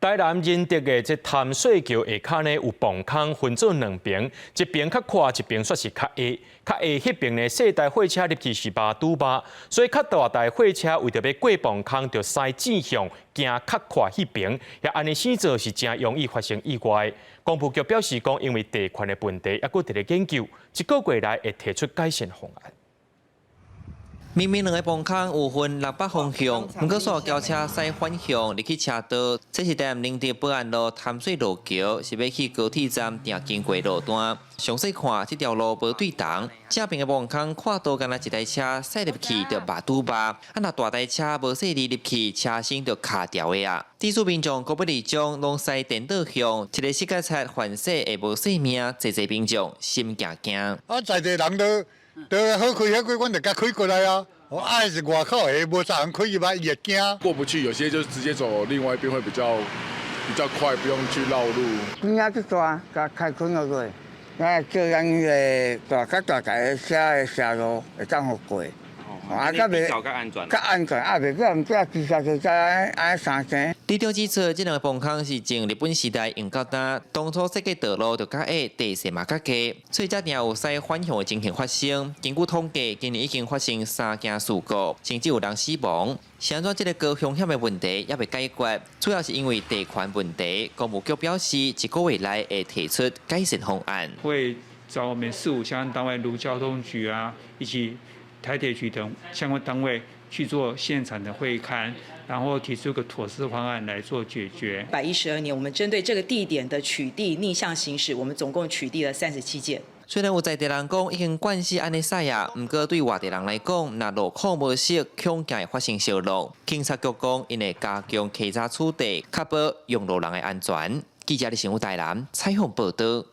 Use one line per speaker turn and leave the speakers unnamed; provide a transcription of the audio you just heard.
台南仁德的這潭水橋下跤呢有磅空分做兩爿，一爿較闊，一爿煞是較狹。較狹彼爿呢，細台貨車入去是肉拄肉，所以較大台貨車為著欲過磅空，就駛正向行較闊彼爿，也按呢生做是誠容易發生意外。工務局表示講，因為地權的問題，猶閣佇咧研究，一個月內會提出改善方案。
明明兩個磅空有分南北方向，毋過煞轎車駛反向入去車道。這是台南仁德保安路潭水路橋，是欲去高鐵站定經過路段。詳細看，這條路無對同，正爿的磅空闊度干焦一台車駛入去就肉拄肉，啊若大台車無細膩入去，車身就卡牢的啊。致使民眾高不里將攏駛顛倒向，一個膝蓋擦反射會無性命，濟濟民眾心驚驚。
啊，在地人都都好開好開，阮就共開過來啊。我愛是外口的，無啥人開入來，伊會驚。
過不去，有些就直接走另外一邊會比較快，不用去繞路。
邊仔足大，共開寬落去，那叫咱彼个大較大台的車的車路會當予過。啊，較袂
較安全，
較安全，啊，袂叫人這騎車就愛三聲。
里長指出，這兩個磅空是從日本時代用到今，當初設計道路就較矮，地勢嘛較低，所以才定有駛反向的情形發生。根據統計，今年已經發生三件事故，甚至有人死亡。是按怎這個高風險的問題猶未解決，主要是因為地權問題。工務局表示，一個月內會提出改善方案。
會找我們市府相關單位，如交通局啊，以及台鐵局等相關單位去做現場的會勘，然後提出個妥適方案來做解決。
112年，我們針對這個地點的取締逆向行駛，我們總共取締了37件。
雖然有在地人講已經慣勢按呢駛啊，毋過對外地人來講，若路況無熟，恐驚會發生相挵。警察局講，𪜶會加強稽查取締，確保用路人的安全。記者李成武台南採訪報導。